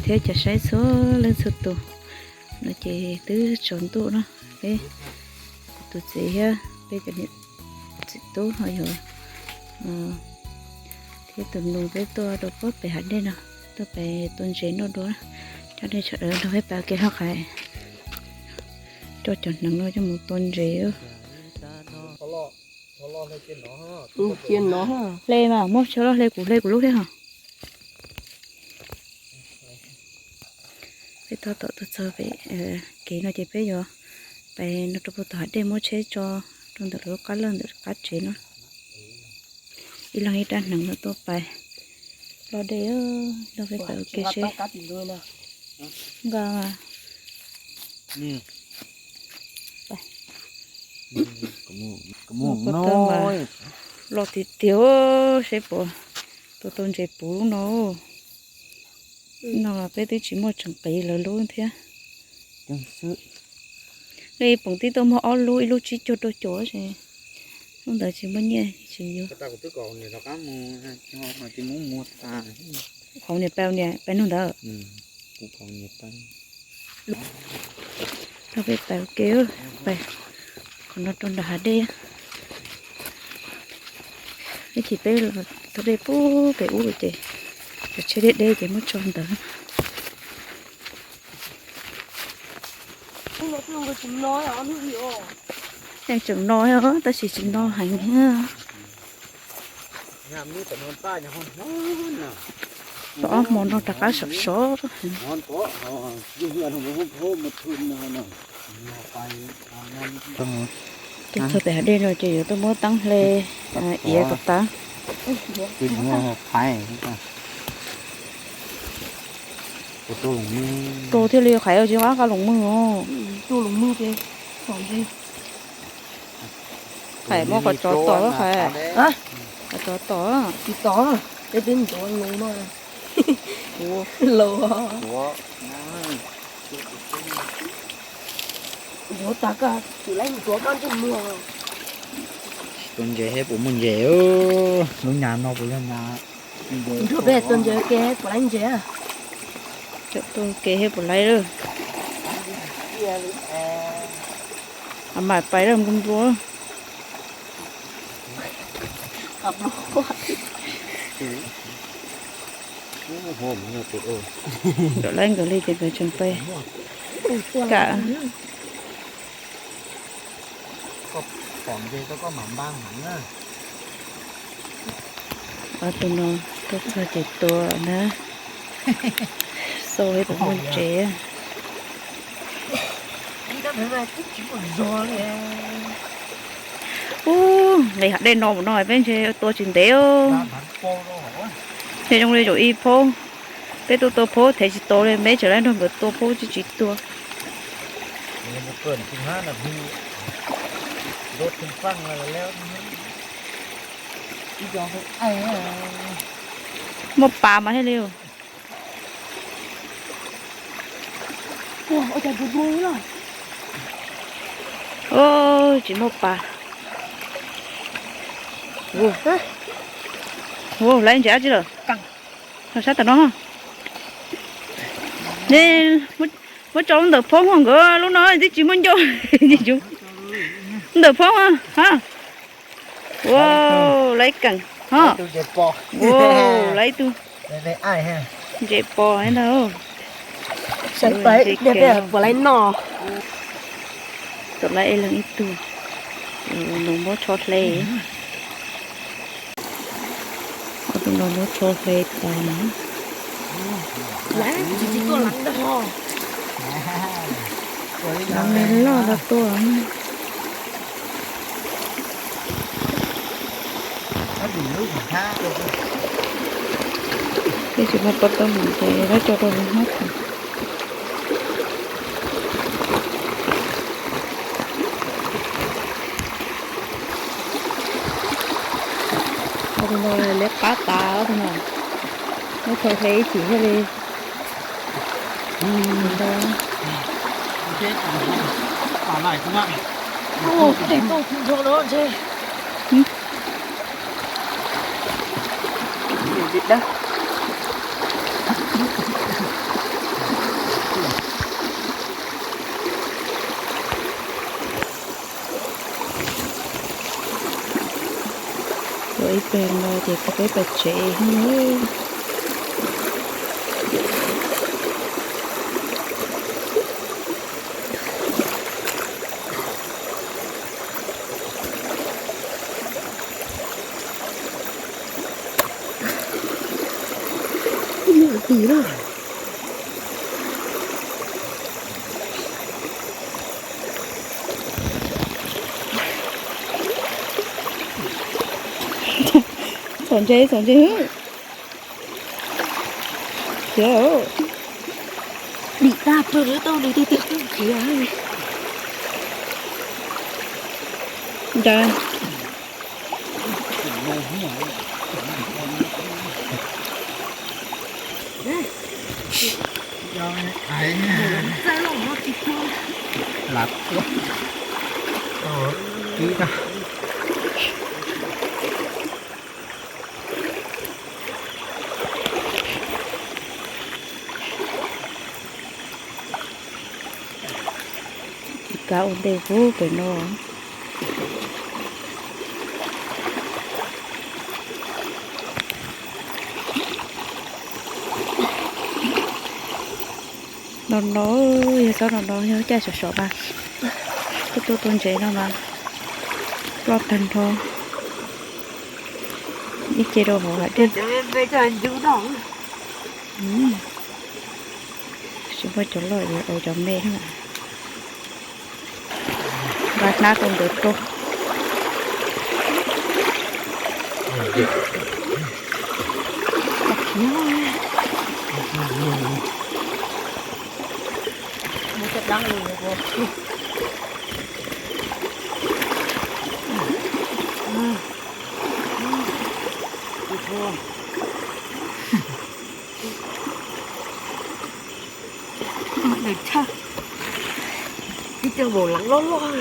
Thiab cov saib txhua leej txhua tus, no ces twb tsaus ntuj no, peb tus txiv thiab peb cov niam txiv tub ho yog thiab tus nus peb tuaj rau puag pem hav dej no, tuaj pem tua ntses noj dua. Coj nej sawv daws nrog peb pab kev loj qais, coj cov hneev no coj mus tua ntses. Hle mas muab cov loj hle kuv hle kuv lub thiab ho. Peb tab tom tuaj txog pem kev no ces peb yuav pais no rau puag tom hav dej muab tsheb tso rau ntawm lub qab lawj ntawm qab tsev no. Ib leeg ib rab hneev no tuaj pais ploj dej, nrog peb pais ua ke seb. Nqa Loj tiag tiag, seb puas tua tau ntses puv lub no. No los peb twb tsis muaj tseem qiv lawv lub thiab. Nej poom tib tuaj muag ob lub, ib lub tsib caug rau caum, lub ntawd tsis muaj nyiaj tsis yuav. Qhov niam pais niam pais nug ntawd. Rau peb pais ua ke, pais qhov no rau nram hav dej. Ib chim peb los tau dej puag pem ub ces cov tsheb deb deb ces muab tso ntawd. Yeej tseem no tab sis tsis no heev. Tom ob hmo no rov qab sov sov. Tuaj txog pem hav dej no ces yuav tuaj muab teeb hle iav kom tas. Rau thiaj li qhaiv tsis qab qa loos mog. Qhaiv muab qhov tsov tom, qhaiv qhov tsov tom. Tsis tom, peb twb ntxuav nws no. Laus. Ntxuav tas koj tsis laib ntxuav koj ntsej muag. Tua ntses thiab puas muaj ntses, lub nyas no puas yog nyas. Nrog peb tua ntses ke puas laib ntses. Tua ke thiab puas laib lawm. Mam pais lawm nplua nplua. Nkawd laib nkawd li ces nkawd tseem pais kam. Ob tug no tuaj txog ces tua na. Xauj ib puas muaj ntses. Ub, nqis hav dej no mus no peb ntshe tua tsis ntev. Ntshe zoo li zaum ib phaub, peb tuaj tua phaub thev tsis tau li, peb tseem laib nrog nkawd tua phaub tsis tsis tua. Muaj pas mas thiaj li. Tsis muaj pas. Ua, laiv ntses dab tsi lawm? Sab tom no. Ne, muab tso lub ntawm phaub nkawd lub no twb tsis muaj ncauj. Ntawm phaub ha. Ua, laiv keem ho. Ua, laiv tug ntses pos ntag. Sawv pais puas laib noj. Tau laiv ib leeg ib tug. Nws muab tsho hle. Ob tug no muab tsho hle tas. Laiv tsis tuaj laiv ntag ho. Laiv loj loj tuaj. Peb tsis muaj pob taub hmoov ces lawv tso rau lawv hmab tas. Ob tug no liab qab tas, ob tug no muab tsho hle ib chim thiaj li. Ib pliag no ces peb pais tsev. Ib mus tim na. Txom ntse, txom ntse. Khiav. Dim tag plaws lawm, tau nws tus twg khiav. Ntawd. Kab ua ntej huv pem no. No no, yog tsob no no yog caj sov sov mas, tuaj tuaj tua ntses no mas ploj tag nrho. Ib ce rau hauv hav dej. Tsis muaj cov loj, ua cov me na. Nqa hnab rau nkawd rau. Ib co maum leev loj loj.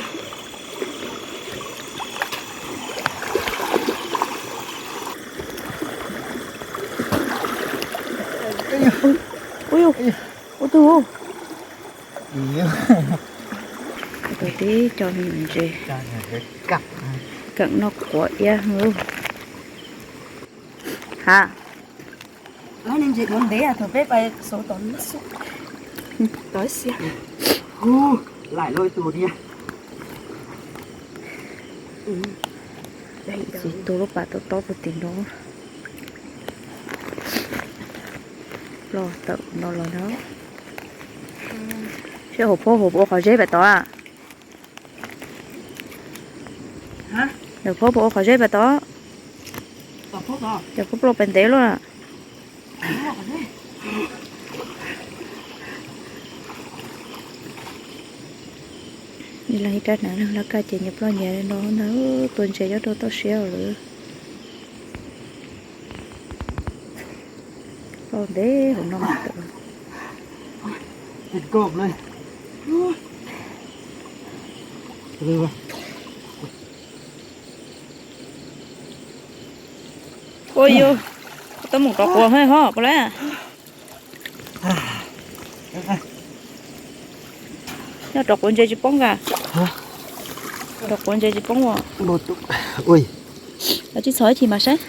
Ua, ua tug, tus tib co ntses, keem noj quav iab. Ha, ntses duav ntev thaum peb pais xauv tom no xwb. Tov xiab. Laim loj ib tug thiab. Txiv tus lub pas tob tob puag tim no. Ploj tawm no los no. Seb hauv phab hauv ua qhov zeb pem tod. Hauv phab puas ua qhov zeb pem tod? Cov phab ploj pem ntev luaj. Ib leeg ib rab hneev, leej laj kab ces nyias ploj nyias no ntag. Tua ntses nyob rau toj siab lawm. Ploj ntev hauv no mas tawm. Ua yus, koj tau mus rov quav hos puas lawm? Yog rov quav ntses tsis poob as? Rov quav ntses tsis poob as? Tsis txhob ib chim mas saib.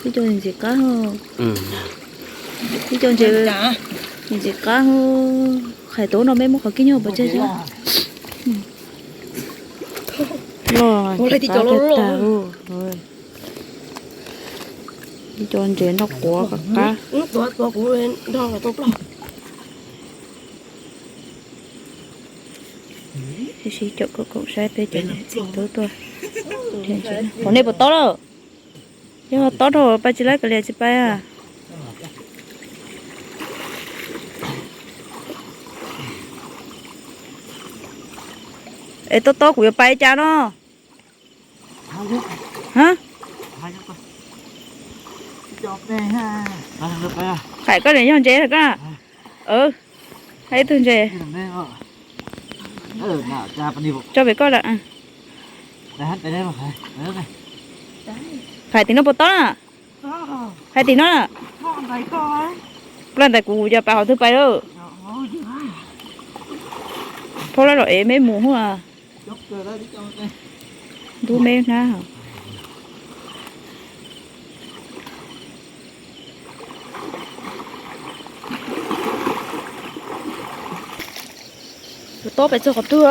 Tib co ntses qab, tib co ntses, ntses qab. Qhais tau no mej muab qhov kib nyob pov tseg. Loj tag. Ib co ntses noj quav qab qab. Sib sib caum koom koom saib peb cov niam txiv tub tuaj. Ua nej puas tob lawm? Yog tob dhau pais tsis laib kav liam tsis pais. Es tob tob kuv yuav pais cas no? Qhais koj niam yog ntses koj. Hais ib tug ntses tso pem koj lawm. Qhais tim no puas tob na? Qhais tim no na. Ploj ntais kuv yog pais qhov twg pais lawm. Phob lab los es mej mus hua. Ntub me na. Tus tob pes txog qhov twg?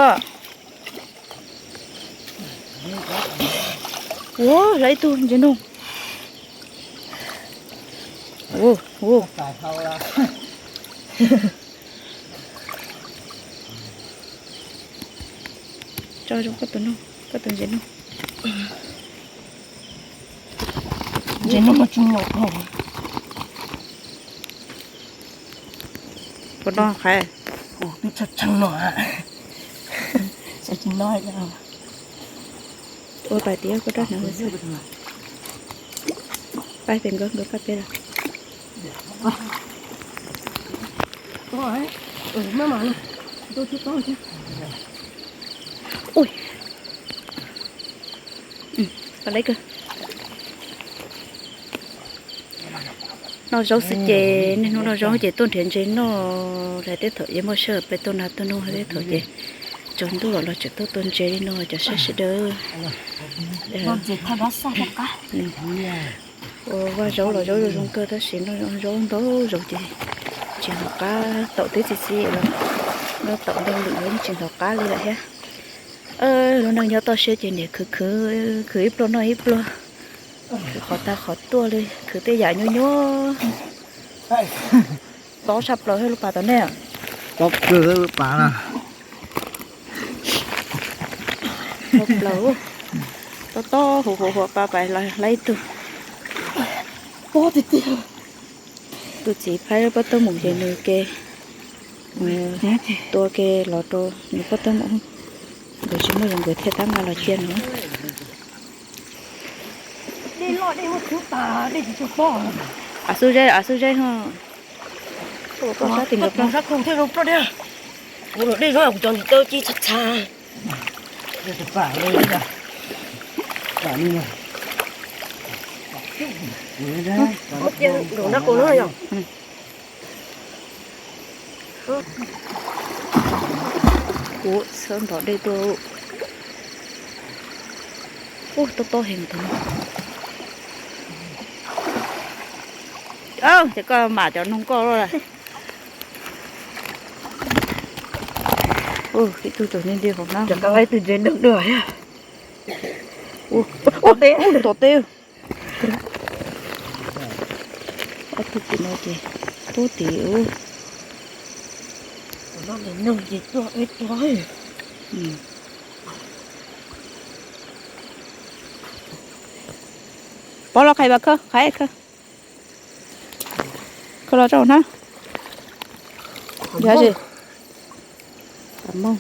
Ua, lawv ib tug ntses noog. Ua, ua. Tso zoo koj tus noog, koj tus ntses noog. Ntses noog mas tsis noj. Puas noj qhaiv? Twb tshee tshee no. Ua pais tias koj rab hneev. Pais pem nkawd, nkawd pais pem lawm. Ui, pais lawm kawg. Noj zaub xwb ces niaj hnub noj zaub ces tuaj nrhiav ntses noj. Lawv tej thaum yeej muaj sij hawm peb tuaj nrhiav tuaj noj, tej thaum ces tsaus ntuj los los tseem tuaj tua ntses li no cov saib sawv daws. Ua vaj zaub los zaub zoo zoo kawg tab sis noj zaub ntau zaus ces tsis ntaus qab, taum tib txi txiv los noj taum ntau lwm los yeej tsis ntaus qab li lawm thiab. Lub neej nyob toj siab ces niaj khwv khwv, khwv ib pluag noj ib pluag, khwv qhov tag qhov tuaj li, khwv tej yam nyuaj nyuaj. Tob tshaj plaws thiab lub pas tom nej. Tob kawg lub pas na. Tob plaws, tob tob huv huv huv, pais pais los lawm ib tug. Pob tiag tiag. Tus txiv phaib pob taub mus ces nws ke, tua ke los rau nws pob taub mus. Nkawd tsis muaj yog nkawd thiaj tab nqa los cia no. Av xub zeb, av xub zeb ho. Koj sab tim nkawd plaub. Sab tim thiaj zoo ploj dej. Kuv los dej zoo kuv cov ntiv taw ci txha txha. Ua txhawb nrov dej tuaj. Ub, tob tob heev tus no. Ces koj mam cov noog koj lawm. Ib tug tawm nti nti hauv na. Ua, tom teb. Ob tug tim no ces tub tim ub. Pov los qhais vas khawb, qhais khawb. Khaws los rau na. Yog sis. Pam mooj.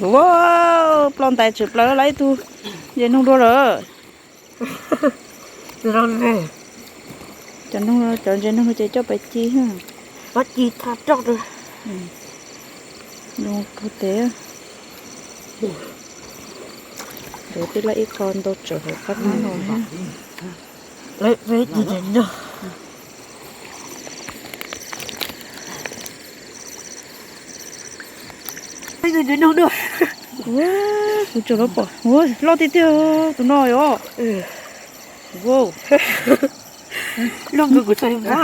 Ua, ploj ntais tshwm plaws lawm ib tug ntses noog dua lawm. Cov noog, cov ntses noog ces coj pais ci. Ci tha roj rau. Noog pug tes. Nkawd twb laj ib qho ntau tsawv hauv qab hnab no thiab. Kuv tsuas lov pom, loj tiag tiag tus no os. Wow. Loj nkawd kuv txhais nqa.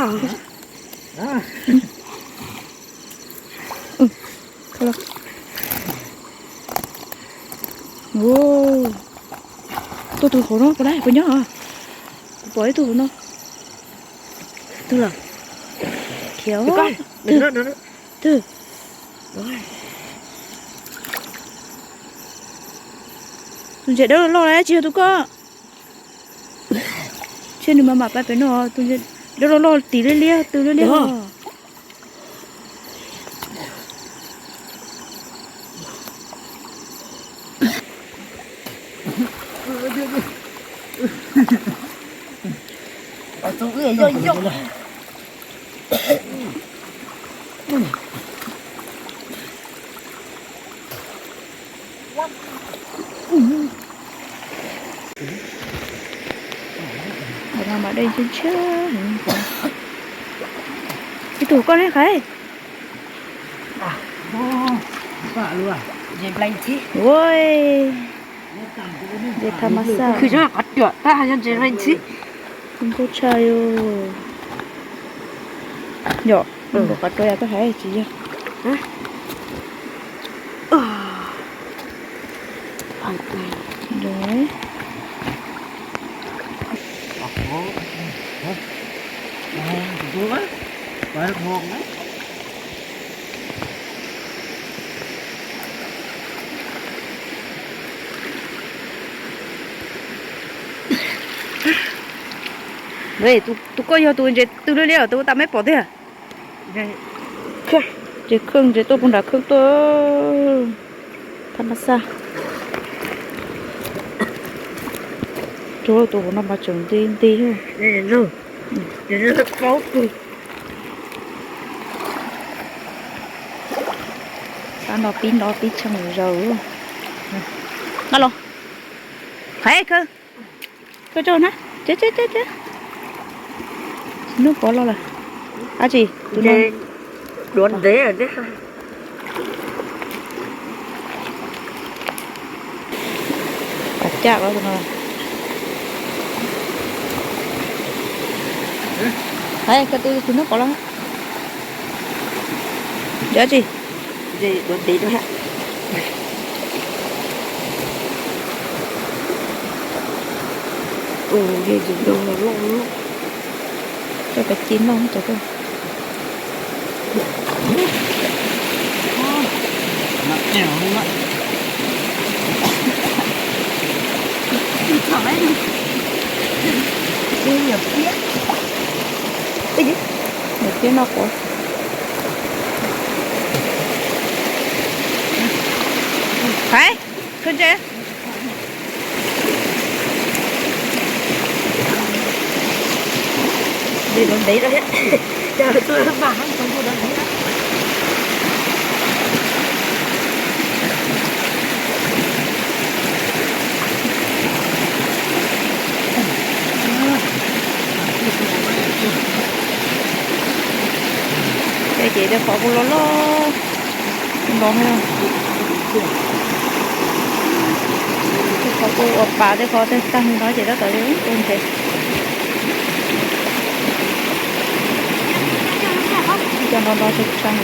Tuaj tus hauv no puas lawm, puas nyob? Kuv pom ib tug hauv no. Twg lawm? Khiav. Twg? Twg? Tus ntses dawb loj loj tsis yog tus koj. Ntshe nws mam mam pais pem no, tus ntses dawb loj loj tim liab liab, tw liab liab os. Mas dej ntshiab ntshiab. Ib tug koj ne Khais. Ua, ntses tham mas xaj. Khwv zoo qhov ruam tab yog ntses leej txhib. Kub tshaj li. Yom, npaum qhov ruam yom, koj hais tsis yog. Tus koj yog tus ntses twg li li, tus tam meb pom tiag. Ntses khwj, ntses tuaj puag nram khwj tuaj. Tham mas xaj. Rau tus hauv no mas tseem nti nti. Tab no pib no pib tshee zaws. Nqa los. Hais kawg. Koj tso na. Ces ces ces ces. Hnub pov los lawm. Ab tsi, tus no duav ntev. Pas caj los tus no. Hais koj tus tus hnub pov los. Dab tsi? Duav ntev rau. Tus no loj loj. Coj peb ci noj cov tuaj. Niam txiv noj quav. Hais, koj ntse. Ces tej qhov kuj loj loj no, tej qhov kuj ua pas, tej qhov tej tag no ces tab tom ua ntses. Cov no no tshaj tshaj.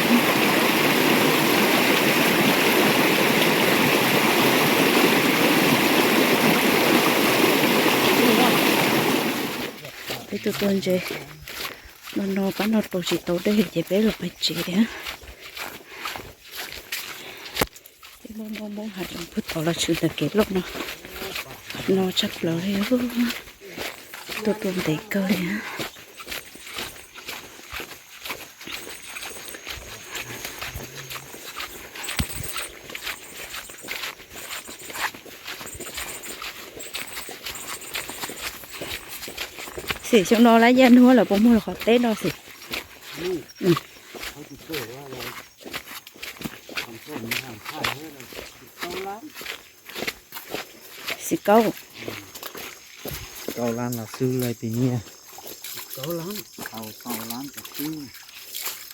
Peb tuaj tua ntses no no, pab no rau tsis tau dej ces peb los pais tsev. Peb muab muab muab hav zoov puag tod los tshwm ntawm kev loj no, no tshaj plaws li. Tuaj tua ntev kawg li. Xim xyoo no lawv yaj nuav lawv puas muag los qhov teb no xim? Xim kaub. Kaub lab los xwb lawm tim niag.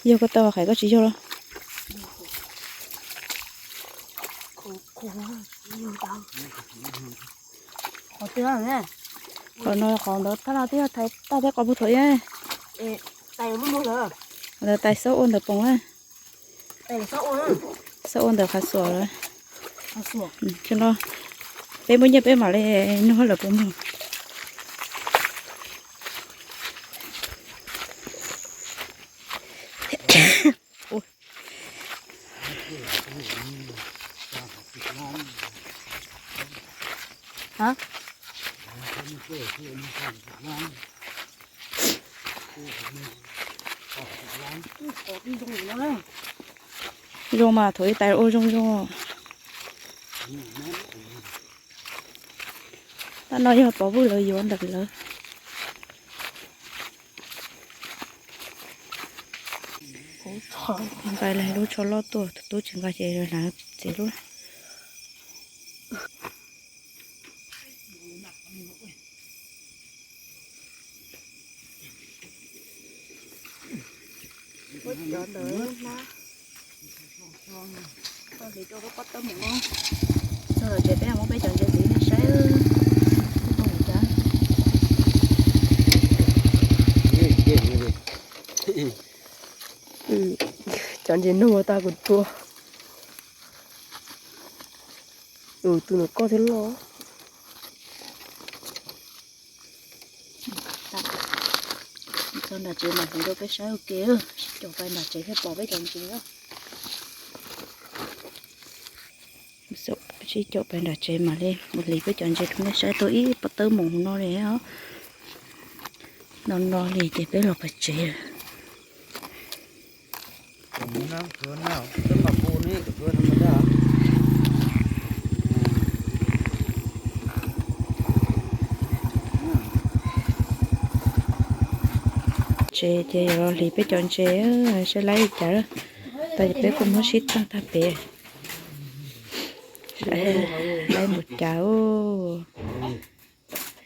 Yog koj tau Khais koj tsis yog los? Qhov no qhov ntawd thaj no twb yog thaiv tag thiab qos puag thaum ub. Ntawd tais xab ua ntawd poom na. Xab ua ntawd qhav xuas lawm. Tso no, peb muaj nyiaj peb mam li nug lawv puas muag. Zoo mas thaum ub tais ua zoo zoo. Tab no yog pov vwj lawv yuav ntawm lawv. Nqa lub tsho loj tuaj, tus tub tsis nqa ces hnav txiv lub. Cov ntawd hlab, tau hliv rau lub pob tawb mus no. Txog lawm ces peb muab peb cov ntses ntxiv no saib. Cov ntses nug tag kuv tua. Tus nws koj thiab loj. Txog nram tsev mam hliv rau peb saib ua ke, sib caum pais nram tsev thiaj pom peb cov ntses. Sib caum pais nram tsev mam li mus hliv peb cov ntses rau nej saib, tau ib pob tawb mus no li. No no li ces peb los pais tsev. Tsev ces los hliv peb cov ntses, saib laib li cas. Tau ces peb kuj muab sib tag tag pem. Laib mus cas.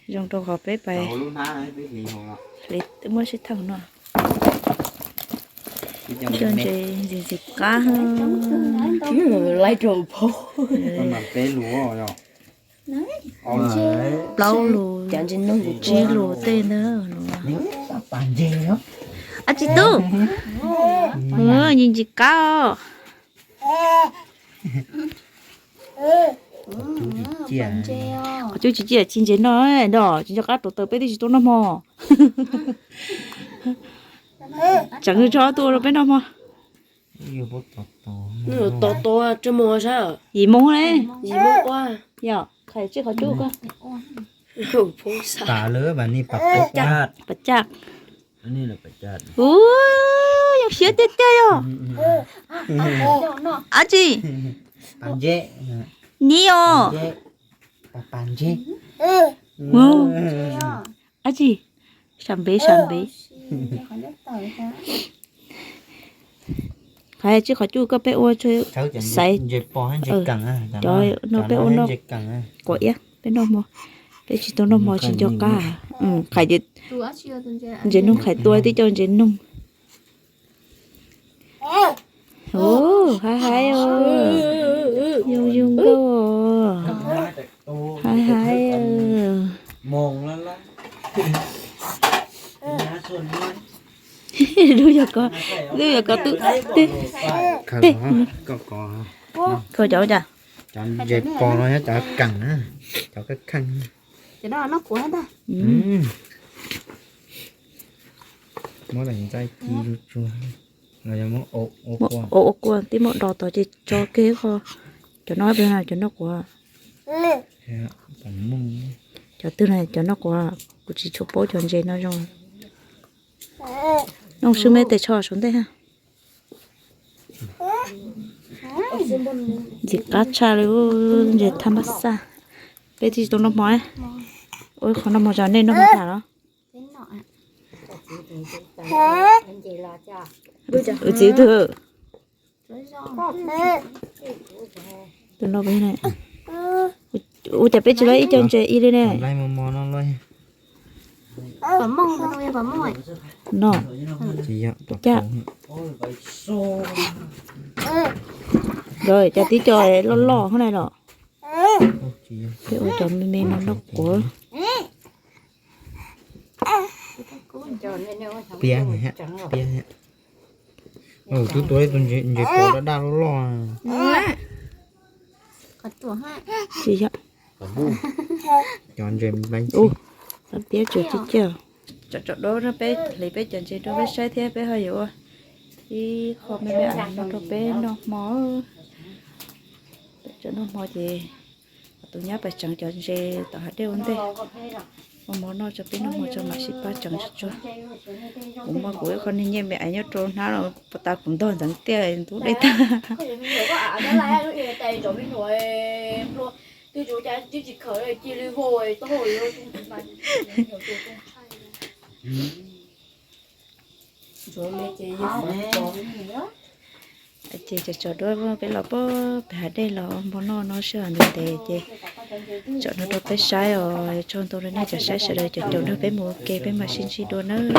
Zoo rau qhov peb pais hliv, muab sib tag no. Cov ntses ntxim ntxim qab. Laib rau phauj. Plaub lus, tsib lus tej ntawd. Ab tsis tub. Ntses ntxim qab os. Qhov cub tsis ciaj, tsis ntses no, no tsis nco qab rau taws peb twb tsis tau noj hmo. Tseem tso tua rau peb noj hmo. Tos tos, yim moos ne. Yog, qhais tsij qhov cub ko. Pas caj. Ub, yog siab tiag tiag yog. Ab tsi, ni os. Ab tsi, sab npev sab npev. Qhov tsij qhov cub koj peb ua xaiv. Cov no peb ua noj quav iab, peb noj hmo. Peb tsis tau noj hmo tsis nco qab. Qhais ntses noog, qhais tua tib co ntses noog. Haib haib os, yoo yoo nkauj. Haib haib. Lub yog ko, lub yog ko twb, koj cov cas, cov ntses pos no nyob cov keem, cov kheej. Muab ntxaij ci tsuag, ua quaj, tib muab do tod ces tso kiag qho. Cov no, cov noj quav. Cov twg na cov noj quav, kuv tsis tshua paub cov ntses no zoo. Noj swb me tes tsho saum ntej ha. Ntxim qab tshaj li, ntses thaj npab xaj. Peb twb tsis tau noj hmo, ua ib qho noj hmo tso, nej noj hmo tas los? Ua txiv twg? Tus no, ua cas peb tsis laib ib co ntses ib li ne? No, cas, cas tib co loj loj hov na los? Peb ua cov me me no noj quav. Piab, piab. Tub tua ib tug ntses pos daj daj loj loj. Tsis yog. Cov ntses nplaib ntxhi. Piab tsuas cig ciaj. Tsom tsom duab no peb hliv peb cov ntses rau peb saib thiab peb ho yuav ua ib qho me me no rau peb noj hmo. Peb tseem noj hmo ces tus nyab pais tseev cov ntses tom hav dej ua ntej, ua mov noj tso, peb noj hmo tso mam sib pab tseev tsuag tsuag. Kuv muaj kuv ib qho niag nyiaj me aiv nyob rau hnab los puas tas kuv ntog ntxeev tiaj ntub dej tag. Ces tsom tsom duab peb los pem hav dej los ua npau noj no sij hawm ntev ntev ces tsom no rau peb saib os. Tsaug ntau rau nej cov saib sawv daws, caum caum nrog peb mus ua ke, peb mam sib ntsib dua nawb.